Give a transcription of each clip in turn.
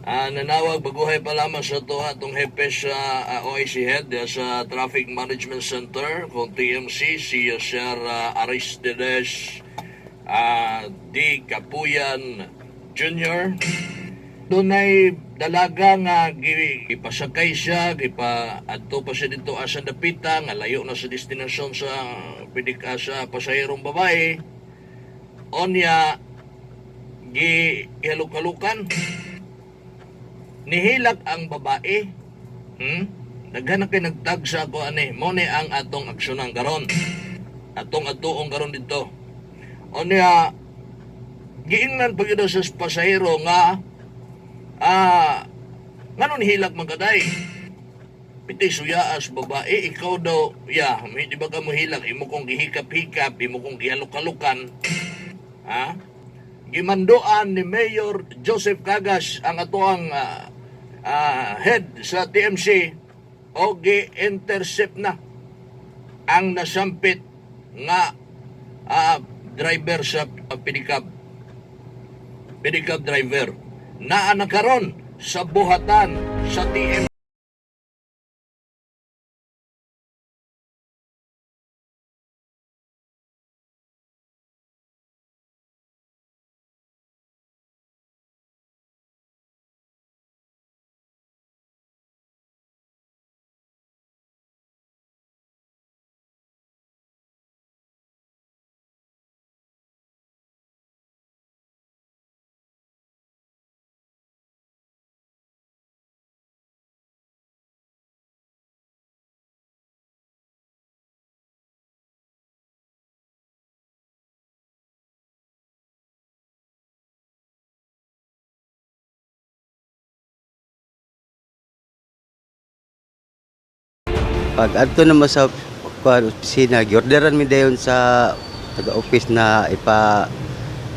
Nanawag baguhay pa lamang sa to atong hepe sa OIC head sa Traffic Management Center kung TMC si Sir Aristides D. Capuyan Jr. Dunay dalaga nga gipasakay siya, gipa adto pa siya dito asa dapita nga layo na sa destinasyon sa pidika sa pasaherong babae. Onya gihalok-halukan. Nihilak ang babae. Daghan na kay nagtag sa ako ani. Mo ni ang atong aksyonan karon. Atong atuong karon dito. Onya giingnan pa gyud sa pasahero nga nganon hilak man kaday. Piti suyaas babae, ikaw daw, ya, may di ba ka mohilak, imo kong gihikap-hikap, imo kong gihalok-halukan. Ha? Gimandoan ni Mayor Joseph Cagas ang atoang head sa TMC o gi-intercept na ang nasampit nga driver sa pedicab. Pedicab driver. Naa na karon sa buhatan sa TMC. Pag adto na mo sa kuan opisina, giorderan mi dayon sa taga-office na ipa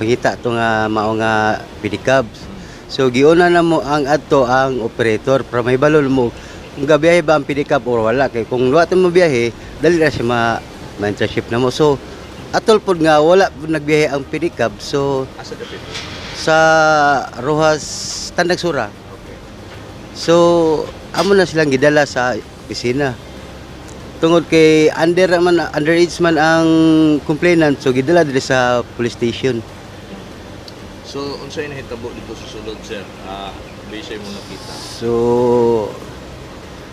pangita to nga mao nga pedicab. So giuna na mo ang adto ang operator para mahibalo mo kung gabiyahe ba ang pedicab or wala, kay kung wala mo biyahe dali ra siya ma ma-intercept na mo. So atol pod nga wala pod nagbiyahe ang pedicab, so Asa dapit? sa Rojas, Tandag Sura. Okay. So amo na silang gidala sa opisina. Tungod kay under man underage man ang complainant, so gidala diri sa police station. So unsay nahitabo dito sa sulod, sir? Based mo nakita. So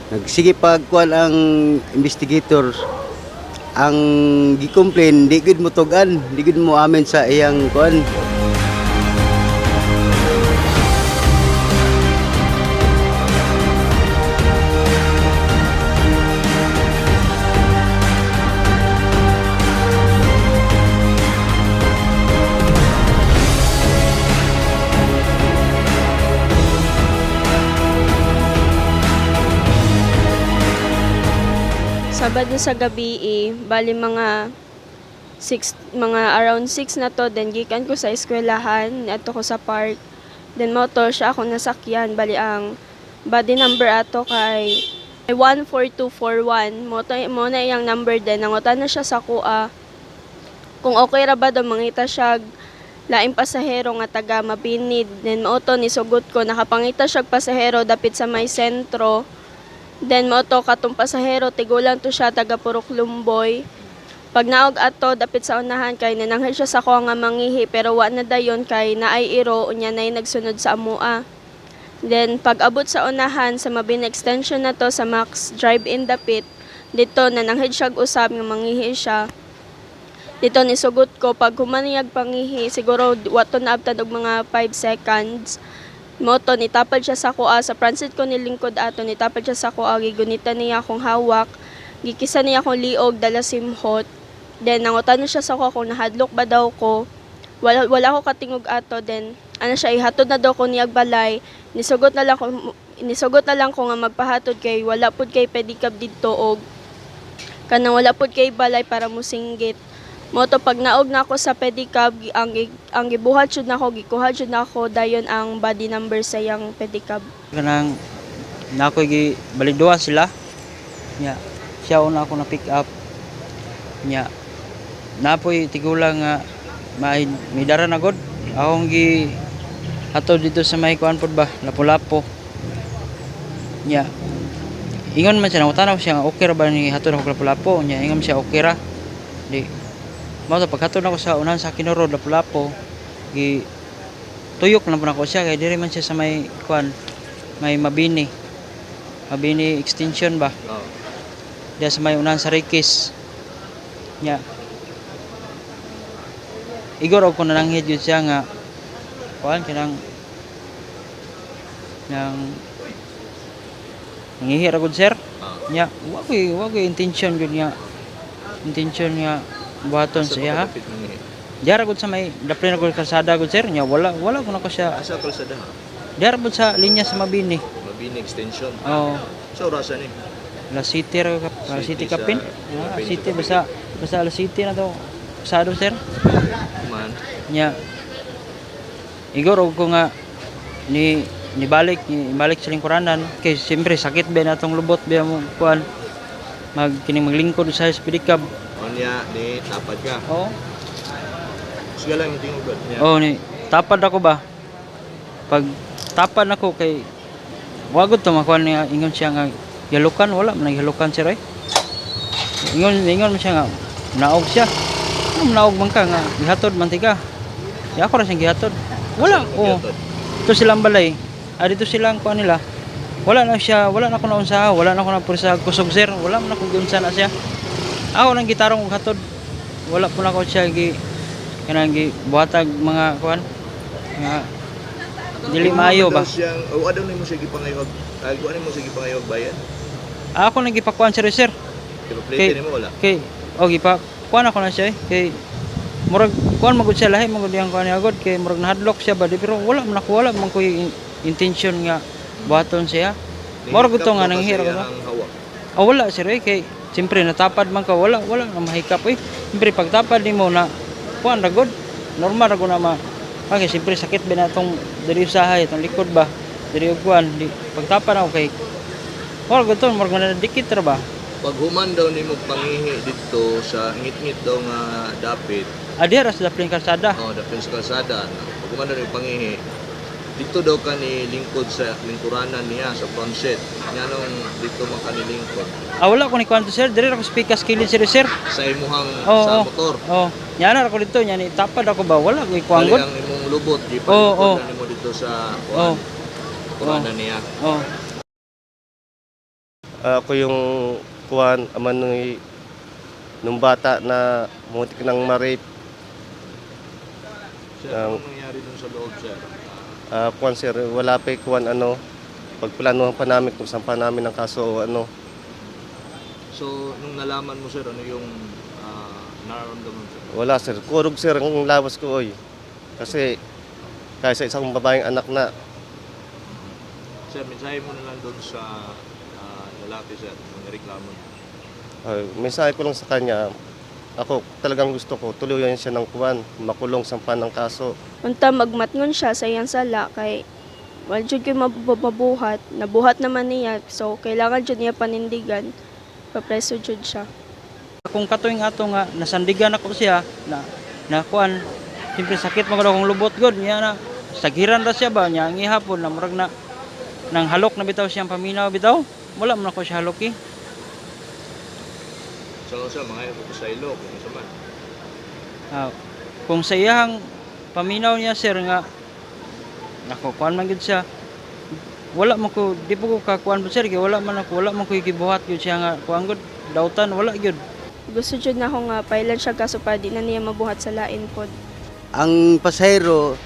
nagsige pag kuan ang investigator, ang gi-complain di gud mo tug-an, di gud mo amen sa iyang kuan. Sabado sa gabi eh, bali mga 6, mga around 6 na to, then gikan ko sa eskwelahan, ato ko sa park. Then mo to siya ako nasakyan, bali ang body number ato kay 14241. Mo to mo na iyang number, then nangutan na siya sa kuha kung okay ra ba daw mangita siya laing pasahero nga taga Mabinid. Then mao to nisugot ko nakapangita siya pasahero dapit sa may sentro. Then mao to katong pasahero tigulang to siya, taga Purok Lumboy. Pag naog ato dapit sa unahan kay nananghel siya sa ko nga mangihi, pero wa na dayon kay naay iro, unya nay nagsunod sa amoa. Then pag abot sa unahan sa Mabini Extension na to sa Max Drive-In dapit, dito nananghid siya usab nga mangihi siya. Dito nisugot ko, pag humaniyag pangihi, siguro wato na abtad og mga 5 seconds. Moto nitapad siya sa kuha sa transit ko nilingkod ato, nitapad siya sa kuha, gigunita niya akong hawak, gikisa niya akong liog dala simhot. Then nangutan siya sa kuha kung nahadlok ba daw ko. Wala ko katingog ato, then ano siya, ihatod na daw ko niyag balay. Nisugot na lang ko nga magpahatod kay wala pud kay pedicab didto og kanang wala pud kay balay para mosinggit. Moto pag naog na ako sa pedicab, ang gibuhat jud nako, gikuha jud nako dayon ang body number sa iyang pedicab. Kanang na ako'y gi balidua sila. Nya siya una ako na pick up. Nya napoy tigulang nga may dara na god. Akong gi Hatod dito sa may kuan pod ba, Lapu-Lapu. Nya. Ingon man siya, nangutana ko siya nga okay ra ba ni hatod ako Lapu-Lapu. Nya ingon siya okay ra. Di mao to paghatod nako sa unahan sa Aquino Road, Lapu-Lapu, gi tuyok lang po nako siya kay diri man siya sa may kuan, may Mabini. Mabini Extension ba? Oh. Diya sa may unahan sa Rikis. Nya. Igor og ko nananghid yun siya nga kuan kanang nang nangihi ra gud, sir. Nya wa koy intention gud nga intention nga buhaton Asa sa iya. pa kadapit nangihi? Diya ra gud sa may daplin ra gud kalsada gud, sir. Nya wala ko nako siya. Asa kalsada ha? Diya ra gud sa linya sa Mabini. Mabini Extension. Oh. Sa orasa ni? La City ra ka, La City City kapin. sa Ah, Kapin, City sa basta basta La City na to. Sado, sir. Man. Nya igor og ko nga ni nibalik ni balik sa lingkuranan kay siyempre sakit ba na atong lubot ba mo kuan mag kining maglingkod sa pedicab. Onya ni tapad ka. Oo. Sige lang yung tingog niya. Oh, ni tapad ako ba. Pag tapad ako kay wagod to makuan niya, ingon siya nga yalukan, wala man naghalukan sir eh. Ingon ingon man siya nga naog siya. Ano, naog man ka nga gihatod man ti ka? Di ako ra siyang gihatod, wala. Oh, ito silang balay. Ah, dito silang kuan nila. Wala na siya, wala na ako naunsa, wala na ako na pursa kusog, sir. Wala man ako giunsa na siya. Ako nang gitarong og hatod. Wala po na ako siya gi kanang gi buhatag mga kuan nga dili maayo ba. Siyang, oh, adaw nimo siya gipangayog. Ay, kuan nimo siya gipangayog bayad. Ako nang gipakuan sir, sir. Gipa-plate Kay- nimo wala. Kay o gipa kuan ako na siya eh. Kay murag kuan magud siya, lahi magud yang kuan niya gud kay murag nahadlok siya ba di, pero wala man ako, wala man koy intention nga buhaton siya. Murag gud to nga nanghihira ko. Ang hawak. Ah, wala sir eh, kay siyempre natapad man ka, wala wala na mahikap eh. Siyempre pagtapad nimo na kuan ra gud, normal ra gud na ma. Okay, siyempre sakit ba na itong diri usahay, itong likod ba? Diri og kuan, di pagtapad ako kay wala gud to, murag na dikit ra ba? Pag human daw nimo pangihi didto sa ngit-ngit daw nga dapit, Ah, diha ra sa dapling kalsada. oh, dapit sa kalsada, no? Pag human daw nimo pangihi, dito daw ka ni lingkod sa lingkuranan niya sa front seat. Nganong dito man ka nilingkod? Ah, wala ko ni kuan to, sir, diri ra ko sa pikas kilid sir, sir. Sa imuhang Oo, sa oo. motor. Oh, nyana ra ko dito, nyani tapad ako ba, wala ko ikuan Bali gud. ang imong lubot, di pa Oo, oo. na nimo dito sa Oo. kuan, lingkuranan niya. Oh. Ako yung kuan ama nung bata na muntik ng ma-rape. Sir, anong nangyari dun sa loob, sir? Ah, kuan sir, wala pa eh, kuan ano. Pagplanuhan pa namin kung saan pa namin ang kaso o ano. So, nung nalaman mo, sir, ano yung nararamdaman, sir? Wala sir, kurog sir ang lawas ko oy. Kasi kahit sa isang babaeng anak na Sir, mensahe mo na lang doon sa lalaki, sir, yung reklamo niya. Mensahe ko lang sa kanya, ako talagang gusto ko tuluyan siya ng kuan, makulong sampan ng kaso. Unta magmatngon siya sa iyang sala kay wala jud koy mabuhat, nabuhat naman niya, so kailangan jud niya panindigan, papreso jud siya. Kung katuing ato nga nasandigan ako siya na na kuan, siyempre sakit man gud akong lubot gud niya na sagiran ra siya ba, niya ang ihapon na murag na nang halok na bitaw siyang paminaw bitaw, wala man ako siya halok eh. So, sir, mga ko sa ilo, kung isa man. Ah, kung sa iyang paminaw niya sir nga nako kuan man gud siya, wala man ko, di po ko kakuan po sir kay wala man ako, wala man ko gibuhat gyud siya nga kuan gud dautan, wala gyud. Gusto jud na ako nga pailan siya kaso pa di na niya mabuhat sa lain pod. Ang pasahero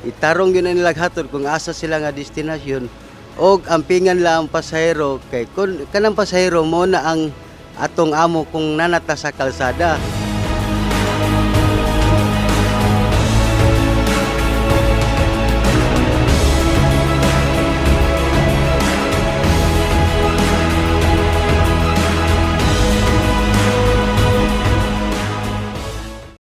itarong yun na nila hatod kung asa sila nga destinasyon og ampingan lang ang pasahero kay kun kanang pasahero mo na ang atong amo kung nanata sa kalsada.